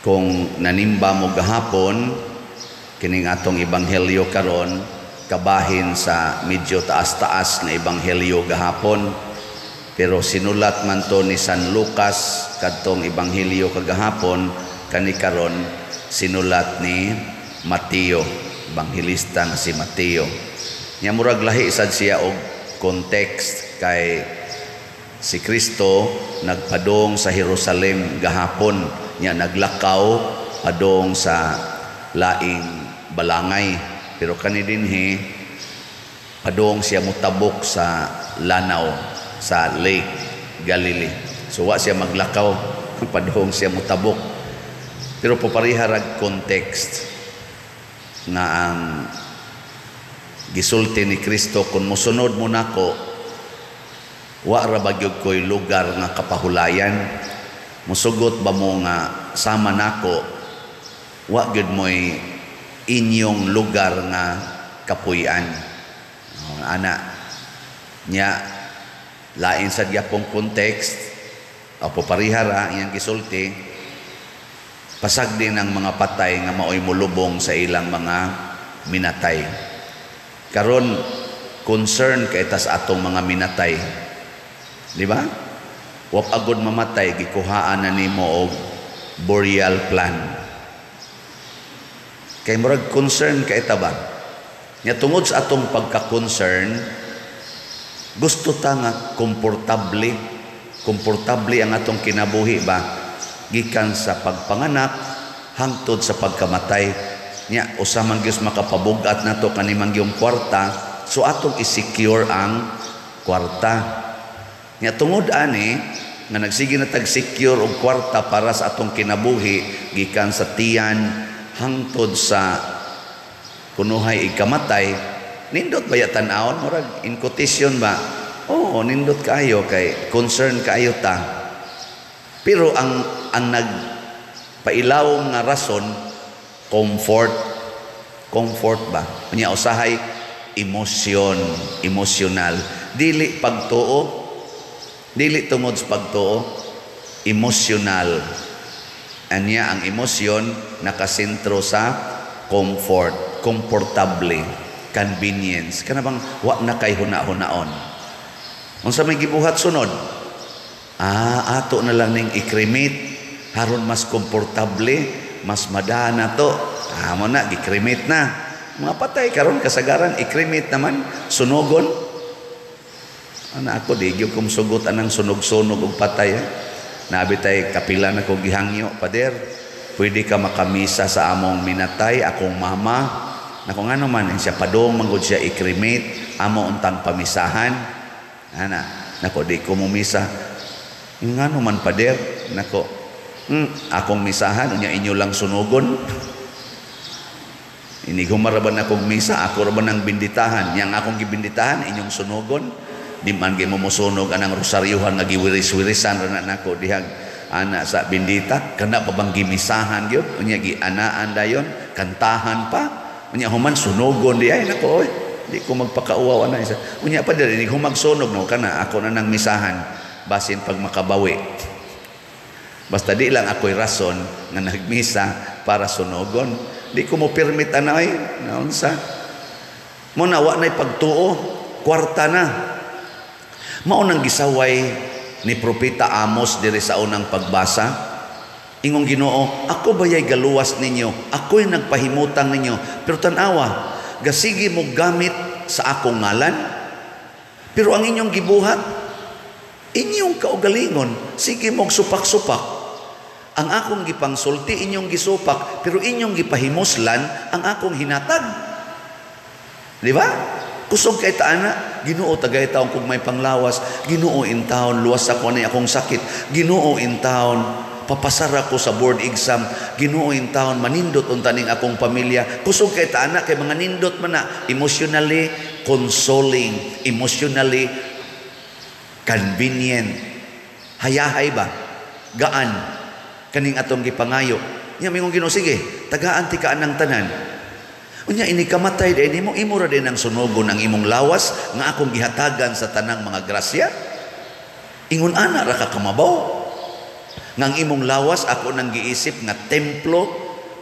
Kung nanimba mo gahapon, kining atong ebanghelyo karon kabahin sa medyo taas-taas na ebanghelyo gahapon. Pero sinulat man to ni San Lucas kadtong ebanghelyo kagahapon, kani karon sinulat ni Mateo, ebanghelista nga si Mateo. Nya murag lahi sad siya og context kay si Kristo nagpadong sa Jerusalem gahapon, nya naglakaw padong sa laing balangay. Pero kani dinhi padong siya motabok sa lanaw sa Lake Galilee. So wa siya maglakaw, padong siya motabok. Pero papareha rag context nga ang gisulti ni Kristo, kung mosunod mo nako, wa ra ba gyud ko'y lugar nga kapahulayan? Musugot ba mo nga sama nako, wa gyud mo'y inyong lugar nga kapuy-an? Oh, ana nya lain sa gyapong context o papareha ra iyang gisulti, pasagdi ng mga patay nga maoy molubong sa ilang mga minatay. Karon concern kay ta sa atong mga minatay, di ba? Wa pa gud mamatay, gikuhaan na nimo og burial plan. Kay murag concern kay ta ba? Nya tungod sa atong pagka-concern, gusto ta nga komportable, komportable ang atong kinabuhi ba? Gikan sa pagpanganak hangtod sa pagkamatay. Nya usa man gyud makapabugat nato kani man gyung kwarta, so atong i-secure ang kwarta. Nya tungod ani nga nagsige na tag secure og kwarta para sa atong kinabuhi gikan sa tiyan hangtod sa kunuhay ikamatay, nindot ba ya tan-awon? Murag in quotation ba? Oo, nindot kaayo kay concern kaayo ta. Pero ang nagpailawom nga rason, comfort, comfort ba? Unya usahay emosyon, emosyonal. Dili pagtuo, dili tungod sa pagtuo, emosyonal. Anya ang emosyon nakasentro sa comfort, komportable, convenience. Kana bang wa na kay huna-hunaon. Unsa may gibuhat sunod? Ah, ato na lang ning i-cremate haron mas komportable, mas madana to. Ah, mo na gi-cremate na. Mga patay karon kasagaran i-cremate naman, sunogon. Ana ako di gyud ko musugot anang sunog-sunog og patay. Eh. Nabi tay kapila na ko gihangyo, "Pader, pwede ka makamisa sa among minatay, akong mama?" Nako, ngano man siya padong manggod siya i-cremate, amo untang pamisahan. Ana, nako, di ko mumisa. "Ngano man, pader?" Nako, akong misahan unya inyo lang sunogon. Inig humara ba na akong misa, ako ra ba nang binditahan? Yang akong gibinditahan, inyong sunogon. Di man gyud mo mosunog anang rosaryuhan nga giwiris-wirisan ra na nako dihag ana sa bindita, kana pa bang gimisahan gyud, unya gianaan dayon, kantahan pa, unya human sunogon di ay. Nako oy, di ko magpakauwaw ana isa. "Unya pa diri humag sunog no kana ako na nang misahan basin pag makabawi. Basta di lang ako'y rason nga nagmisa para sunogon. Di ko mo permit ana oy." Naunsa mo na, wa na'y pagtuo, kwarta na. Mao nang gisaway ni Propeta Amos diri sa unang pagbasa. Ingong Ginoo, "Ako bayay galuwas ninyo, ako'y nagpahimutang ninyo, pero tan-awa, gasige mo gamit sa akong ngalan, pero ang inyong gibuhat, inyong kaugalingon, sige mong supak-supak. Ang akong gipangsulti, inyong gisupak, pero inyong gipahimuslan ang akong hinatag." Di ba? Kusog kay taana, "Ginoo, tagay taon kog may panglawas, Ginoo in taon, luwas ako ni akong sakit, Ginoo in taon, papasar ako sa board exam, Ginoo in taon, manindot unta ning akong pamilya." Kusog kay taana kay mga nindot man na, emotionally consoling, emotionally convenient. Hayahay ba? Gaan kaning atong gipangayo. Nya mingon Ginoo, "Sige, tagaan ti ka anang tanan. Unya ini kamatay dahil nimo, imo ra din ang sunogon ang imong lawas nga akong gihatagan sa tanang mga grasya. Ingon ana ra ka kamabaw." Nga ang imong lawas ako nang giisip nga templo,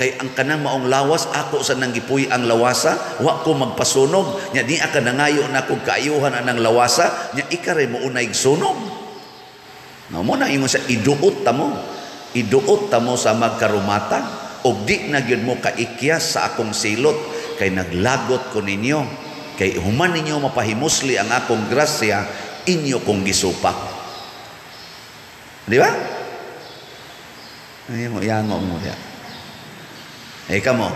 kay ang kanang maong lawas ako sa nang gipuy ang lawasa, wa ko magpasunog. Nya di ka nangayo na kog kaayuhan anang lawasa, nya ika ray mo unay sunog. No mo na ingon sa iduot ta mo. Iduot ta mo sa magkarumata og di na gyud mo kaikyas sa akong silot, kay naglagot ko ninyo, kay human ninyo mapahimusli ang akong grasya, inyo kong gisupak. Di ba? Ay mo yango mo ya. Eh kamo,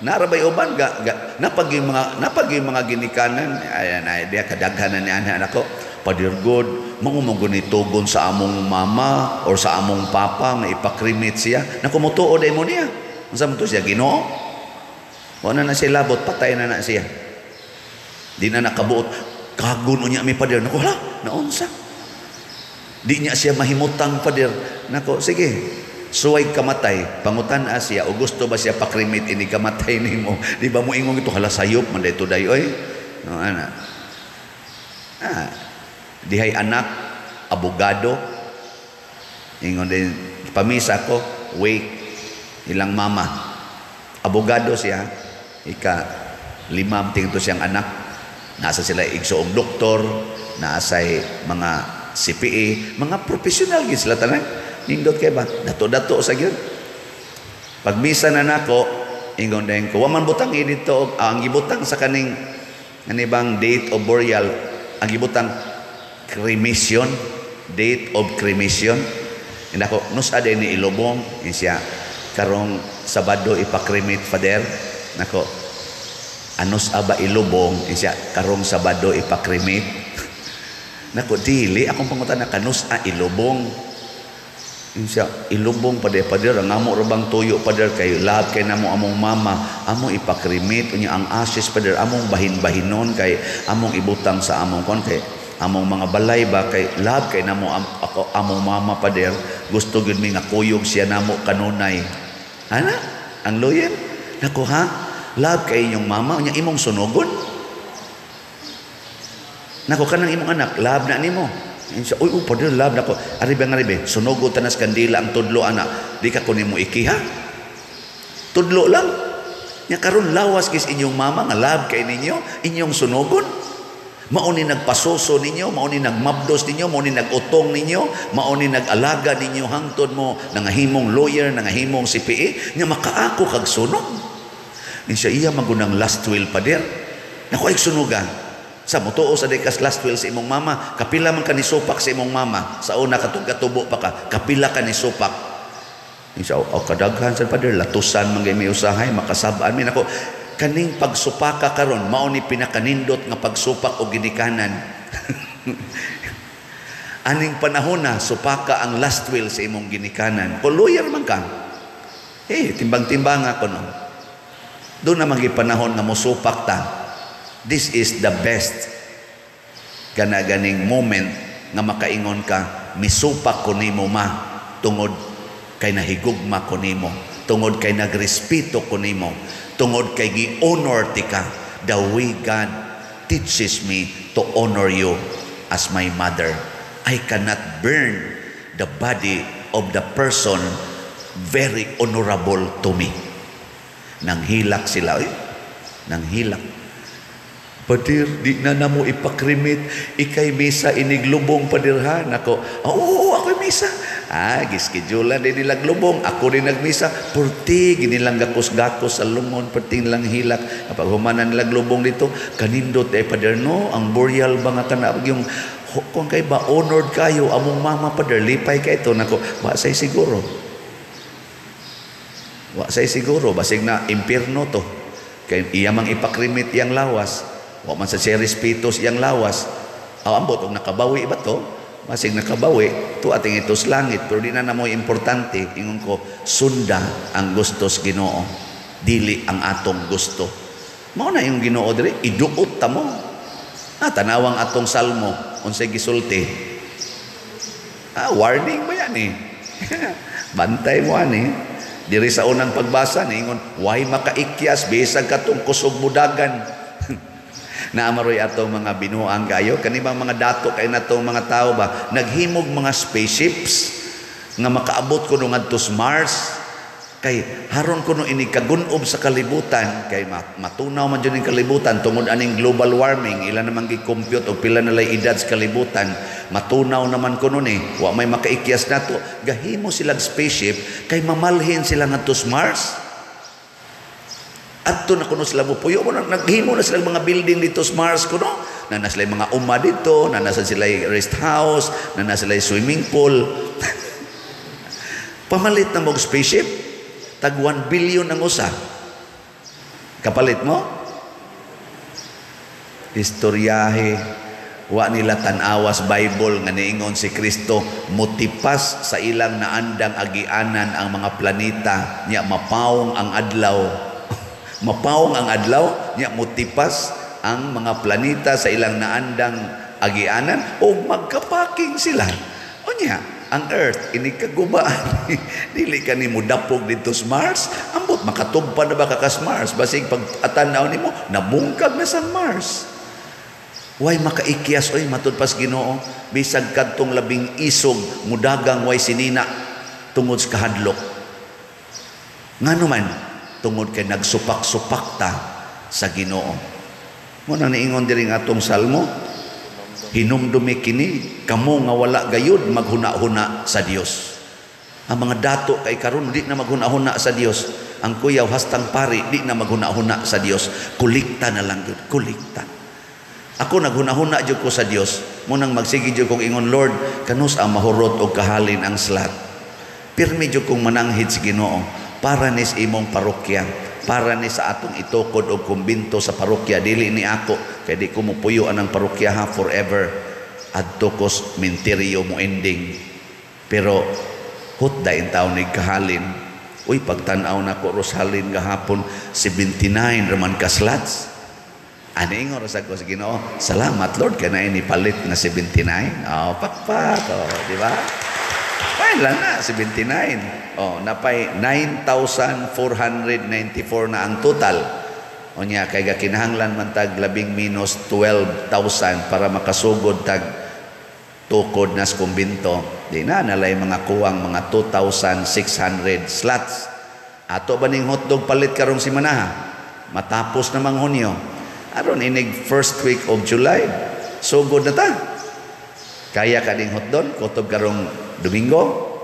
narabay uban ga, ga napag mga ginikanan ay ay diya kadaghanan ni ana nako. Padir God, mangumo tugon sa among mama or sa among papa nga ipa-cremate siya. Nako, mutuo day mo niya. Unsa man to siya, Ginoo? Wala na siya labot, patay na na siya. Di na nakabuot. Kagun unya mi, pader. Nako, hala, naunsa. Di niya siya mahimutang, pader. Nako, sige. Suway kamatay, pangutan siya, o gusto ba siya pa-cremate ini kamatay nimo? Di ba mo ingong ito, hala, sayop man dito day oy. No, ana. Ah, dihay anak, abogado, ingon din, pamisa ko, wake, ilang mama. Abogado siya, ika limam tingto siyang anak. Nasa sila igsoong doktor, naasay mga CPA, mga professional gid sila tanan. Nindot kay ba? Dato-dato sa gyud. Pagmisa na nako, ingon din ko, wa man butang dito, ang gibutang sa kaning ani bang date of burial, ang gibutang cremation, date of cremation. Inako, nus ade ni ilubong, siya karong Sabado ipa-cremate, Father. Nako, anos aba ilubong, siya karong Sabado ipa-cremate. Nako, dili akong pangutana kanus a ilubong. Siya, ilubong pa pader, ang amo ra bang tuyo, pader, kay love kay namo among mama, among ipa-cremate, unya ang ashes, pader, among bahin-bahinon kay among ibutang sa among kon kay among mga balay ba, kay love kay namo ako among mama, pader, gusto gyud mi nga kuyog siya namo kanunay. Ana, ang lawyer, nako ha, love kay inyong mama, unya imong sunugon. Nako, kanang imong anak, love na nimo. Siya, uy, oh, pader, love nako. Aribe nga aribe, sunogo tanas kandila ang tudlo ana. Di ka kunin mo ikiha. Tudlo lang. Nya karon lawas kis inyong mama nga love kay ninyo, inyong sunogon. Mao ni nagpasuso ninyo, mao ni nagmabdos ninyo, mao ni nagutong ninyo, mao ni nag-alaga ninyo hangtod mo nangahimong lawyer, nangahimong CPA, nya makaako kag sunog. Siya, iya magunang last will, pader. Nako, ay sunugan. Sa mutuo sa dekas last will sa imong mama, kapila man ka ni supak sa imong mama, sa una katong katubo pa ka, kapila ka ni supak. Siya, o kadaghan sa pader, latusan man gay usahay, makasabaan mi. Nako, kaning pagsupaka karon mao ni pinakanindot nga pagsupak og ginikanan. Aning panahon na supaka ang last will sa imong ginikanan. Kung lawyer man ka, eh, timbang-timbang ako no. Doon na panahon nga mosupak ta. This is the best kana ganing moment nga makaingon ka, misupak ko nimo ma, tungod kay nahigugma ko nimo, tungod kay nagrespeto ko nimo, tungod kay gi-honor ti ka the way God teaches me to honor you as my mother. I cannot burn the body of the person very honorable to me. Nanghilak sila, eh. Nanghilak. Padir, di na namo ipa-cremate. Ikay misa iniglubong, padir ha. Nako, oo, ako'y misa. Ah, gischedulan din nilang lubong. Ako rin nagmisa. Purti, ginilang gakos-gakos sa lungon. Purti nilang hilak. Kapag humanan nilang lubong dito, kanindot eh, pader no, ang burial ba nga kana, yung kung kay ba honored kayo, among mama, pader, lipay kay ito. Nako, wa say siguro. Wa say siguro, basig na impierno to. Kay iya mang ipa-cremate iyang lawas. Wa man sa siya respeto iyang lawas. Aw, ambot og nakabawi ba to? Masig nakabawi, to ating ito sa langit, pero di na namo importante. Ingon ko, sunda ang gustos Ginoo, dili ang atong gusto. Mao na yung Ginoo diri, iduot ta mo. Ah, tanawang atong salmo, unsay gisulti. Ah, warning ba yan eh? Bantay mo ani. Diri sa unang pagbasa niingon, why makaikyas bisag katong kusog mudagan. Naamaroy atong mga binuang kayo, kanibang mga dato kay natong mga tao ba naghimog mga spaceships. Nga makaabot kuno ngadto sa Mars kay haron kuno ini kagunob sa kalibutan, kay matunaw man jud ning kalibutan tungod aning global warming. Ila namang gi-compute og pila na lay edad sa kalibutan, matunaw naman kuno ni, wa may makaikyas nato. Gahimo silang spaceship kay mamalhin sila ngadto sa Mars. Adto na kuno sila mopuyo mo. Naghimo na sila mga building dito sa Mars kuno. Na na sila mga uma dito, na nasa sila rest house, na na sila swimming pool. Pamalit na mo spaceship, tag 1 billion ang usa. Kapalit mo? Istoryahe. Wa nila tan-awas Bible nga niingon si Kristo, mutipas sa ilang naandang agianan ang mga planeta nya mapawong ang adlaw. Mapawong ang adlaw nya mutipas ang mga planeta sa ilang naandang agianan o magkapaking sila. Unya, ang Earth ini kagubaan, dili ka ni mudapog dito sa Mars. Ambot makatugpa na ba ka sa Mars? Basig pag atanaw nimo, nabungkag na sa Mars. Way makaikyas oy matud pas Ginoo. Bisag kadtong labing isog mudagang way sinina tungod sa kahadlok. Ngano man? Tungod kay nagsupak-supak ta sa Ginoo. Mo nang niingon diri nga atong salmo, "Hinumdumi kini kamo nga wala gayud maghuna-huna sa Dios." Ang mga dato kay karon di na maghuna-huna sa Dios. Ang kuyaw hastang pari di na maghuna-huna sa Dios. Kulikta na lang gyud, kulikta. Ako naghuna-huna jud ko sa Dios. Mo nang magsige jud kong ingon, "Lord, kanus ang mahurot og kahalin ang slot?" Pirmi jud kong mananghid sa Ginoo para nis imong parokya, para ni sa atong itukod og kumbinto sa parokya. Dili ni ako kay di ko mopuyo anang parokya ha forever. Adto ko minteryo mo ending. Pero hutda in taon ni kahalin. Uy, pagtan-aw nako Rosalyn gahapon, 79 raman ka slots. Ani ingon ra sa ko sa Ginoo, "Salamat Lord kay naay nipalit nga 79." Oh, pakpak, oh, di ba? Fine lang na 79. Oh, napay 9,494 na ang total. Unya kay gakinahanglan man tag labing minus 12,000 para makasugod tag tukod nas kumbinto. Di na nalay mga kuwang mga 2,600 slots. Ato ba ning hotdog palit karong simanaha? Matapos namang Hunyo. Aron inig first week of July, sugod na ta. Kaya ka ding hotdon, kutob karong Domingo.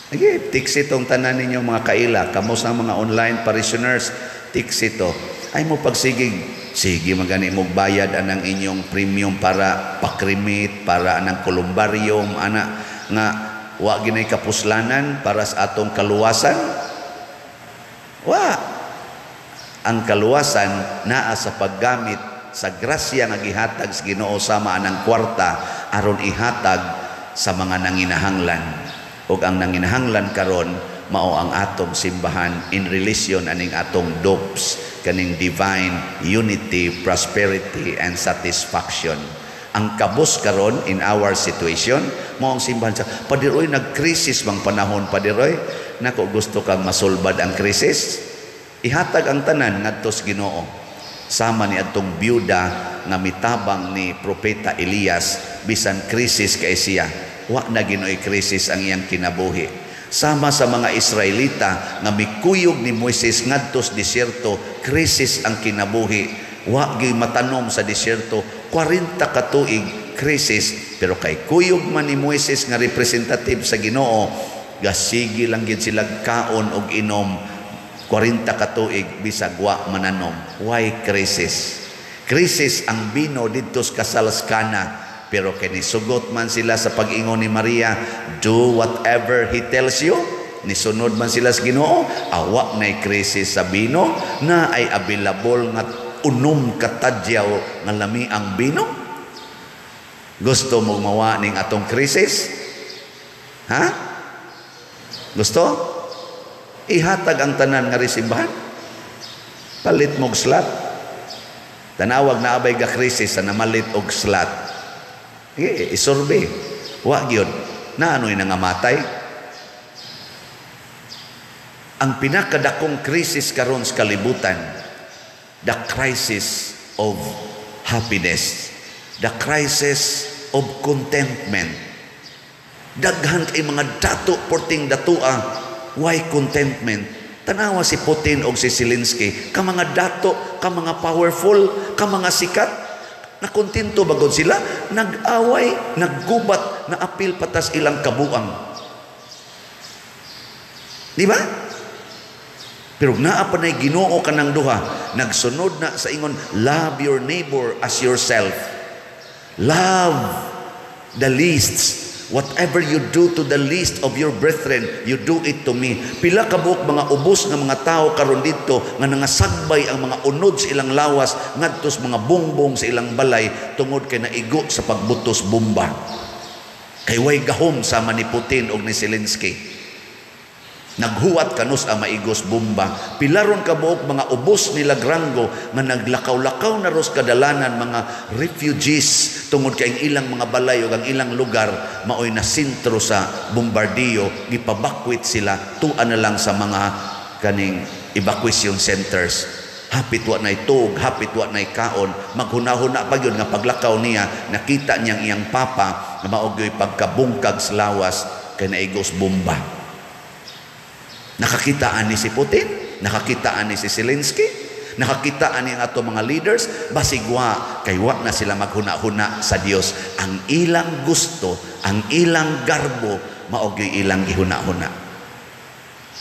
Sige, tiksi tong tanan ninyo mga kaila, kamo sa mga online parishioners, tiksi to. Ay mo pagsigig, sige magani mo bayad anang inyong premium para pa-cremate, para anang columbarium, ana nga wa ginay kapuslanan para sa atong kaluwasan. Wa. Ang kaluwasan naa sa paggamit sa grasya nga gihatag sa Ginoo sama anang kwarta aron ihatag sa mga nanginahanglan. Ug ang nanginahanglan karon mao ang atong simbahan in relation aning atong DUPS, kaning divine unity, prosperity and satisfaction. Ang kabus karon in our situation mao ang simbahan. Sa Pader oy, nagkrisis bang panahon, Pader oy? Nako, gusto kang masulbad ang krisis? Ihatag ang tanan ngadto sa Ginoo. Sama ni adtong byuda nga mitabang ni Propeta Elias bisan krisis kay siya. Wa na Ginooy krisis ang iyang kinabuhi. Sama sa mga Israelita nga mikuyog ni Moises ngadto sa disyerto, krisis ang kinabuhi. Wa gyud matanom sa disyerto, 40 ka tuig krisis, pero kay kuyog man ni Moises nga representative sa Ginoo, gasigi lang gid sila kaon og inom 40 ka tuig bisag wa mananom. Why crisis? Crisis ang bino didto sa kasal sa Kana, pero kay nisugot man sila sa pag-ingon ni Maria, "Do whatever he tells you." Nisunod man sila sa Ginoo, awa nay krisis sa bino, na ay available nga unom katadyaw nga lami ang bino. Gusto mo mawa ning atong krisis? Ha? Gusto? Ihatag ang tanan nga simbahan. Palit mog slot. Tanawag na abay ga krisis sa namalit og slot. Sige, isurvey. Wa gyud. Na ano'y nangamatay? Ang pinakadakong krisis karon sa kalibutan, the crisis of happiness, the crisis of contentment. Daghan kay mga dato porting datua, why contentment? Tanawa si Putin og si Zelensky, ka mga dato, ka mga powerful, ka mga sikat, nakontento bagod sila, nag-away, naggubat, naapil patas ilang kabuang. Di ba? Pero naa pa na'y Ginoo kanang duha, nagsunod na sa ingon, "Love your neighbor as yourself." Love the least. Whatever you do to the least of your brethren, you do it to me. Pila ka buok mga ubos nga mga tao karon didto nga nangasagbay ang mga unod sa ilang lawas ngadto sa mga bongbong sa ilang balay tungod kay naigo sa pagbutos bomba. Kay way gahom sama ni Putin og ni Zelensky. Naghuwat kanus ang maigos bomba. Pila ron kabuok mga ubos nila ranggo nga naglakaw-lakaw na ros kadalanan, mga refugees, tungod kay ang ilang mga balay ug ang ilang lugar maoy na sentro sa bombardiyo, gipabakwit sila, tua na lang sa mga kaning evacuation centers. Hapit wa nay tuog, hapit wa nay kaon. Maghunahuna pa gyud nga paglakaw niya, nakita niyang iyang papa nga mao gyoy pagkabungkag sa lawas kay naigos bomba. Nakakita ani si Putin, nakakita ani si Zelensky, nakakita ani ang ato mga leaders, basig wa, kay wa na sila maghuna-huna sa Dios. Ang ilang gusto, ang ilang garbo, mao gyud ilang gihuna-huna.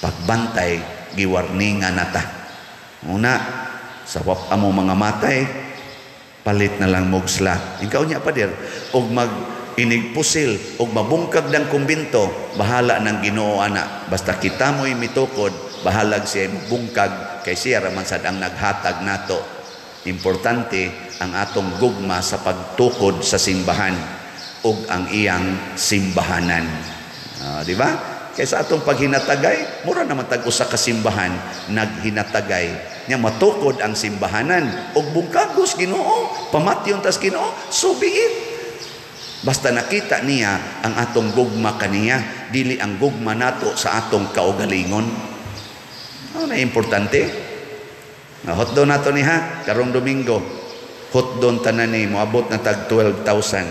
Pagbantay, giwarningan na ta. Una, sa wap amo mga matay, palit na lang mog slot. Ikaw niya pa dir, og mag inig pusil og mabungkag ng kumbinto, bahala ng Ginoo ana. Basta kita mo'y mitukod, bahalag siya mabungkag kay siya raman sad ang naghatag nato. Importante ang atong gugma sa pagtukod sa simbahan ug ang iyang simbahanan. Di ba? Kay sa atong paghinatagay, mura naman tag usa ka simbahan naghinatagay nya matukod ang simbahanan ug bungkagos Ginoo, pamatyon tas Ginoo, so be it. Basta nakita niya ang atong gugma kaniya, dili ang gugma nato sa atong kaugalingon. Ano na importante? Hotdog nato ni ha, karong Domingo. Hotdog tanan ni moabot na tag 12,000.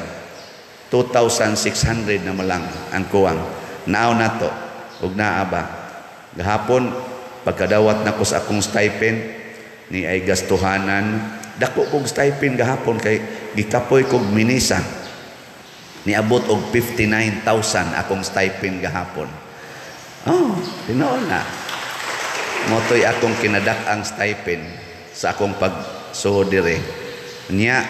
2,600 na malang ang kuwang. Naaw nato ug naa ba. Gahapon pagkadawat nako sa akong stipend ni ay gastuhanan. Dako kog stipend gahapon kay gikapoy kog minisa. Niabot og 59,000 akong stipend gahapon. Oh, tinuod na. Motoy akong kinadak-ang stipend sa akong pagsuhod dire. Nya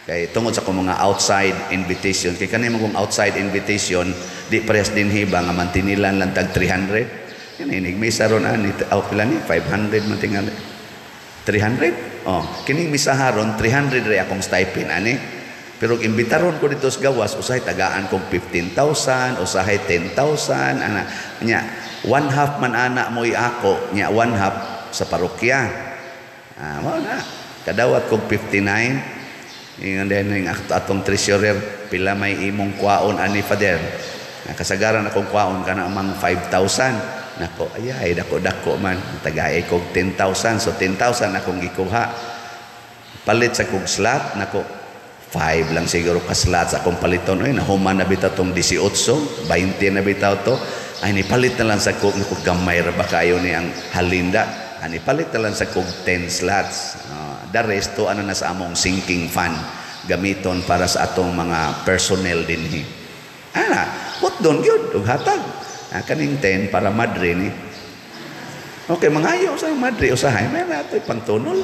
kay tungod sa akong mga outside invitation, kay kani mong outside invitation di parehas dinhi ba nga mantinilan lang tag 300. Yan inig misa ron ani aw pila ni, 500 man tingali. 300? Oh, kining misa haron 300 re akong stipend ani. Pero imbitaron ko dito sa gawas, usahay tagaan kog 15,000, usahay 10,000 ana. Nya one half man ana mo ako, nya one half sa parokya. Ah, mao na. Kadawat kog 59. Ingon din ning atong treasurer, "Pila may imong kwaon ani, Father?" Kasagaran akong kwaon kana amang 5,000. Nako, ayay, dako dako man. Tagay kog 10,000, so 10,000 akong gikuha. Palit sa kog slot, nako, 5 lang siguro ka slots akong paliton. Oy, nahuman na bitaw tong 18, 20 na bitaw to. Ay, nipalit na lang sa kog, nako, gamay ra ba kayo ni ang halinda. Ani palit na lang sa kog 10 slots. The rest to ano na sa among sinking fund gamiton para sa atong mga personnel dinhi. Ana, what don gyud og hatag. Ah, kaning 10 para madre ni. Okay, mangayo sa madre usahay may natoy pangtunol.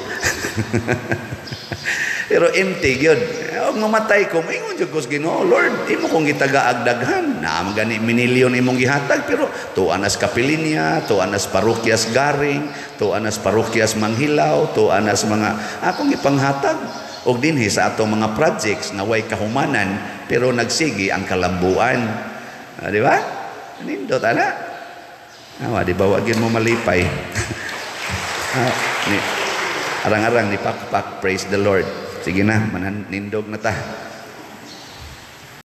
Pero empty gyud. Og mamatay ko, maingon jud ko sa Ginoo, "Lord, imo kong gitagaag daghan. Naa man gani minilyon imong gihatag, pero tuan nas kapilinya, tuan nas parokyas Garing, tuan nas parokyas Manghilaw, tuan nas mga akong ipanghatag." Og dinhi sa atong mga projects nga way kahumanan pero nagsigi ang kalambuan. Ah, di ba? Nindot ana. Awa, di ba wa gyud mo malipay? Ah, ni arang-arang ni pakpak, praise the Lord. Sige na, manindog na ta.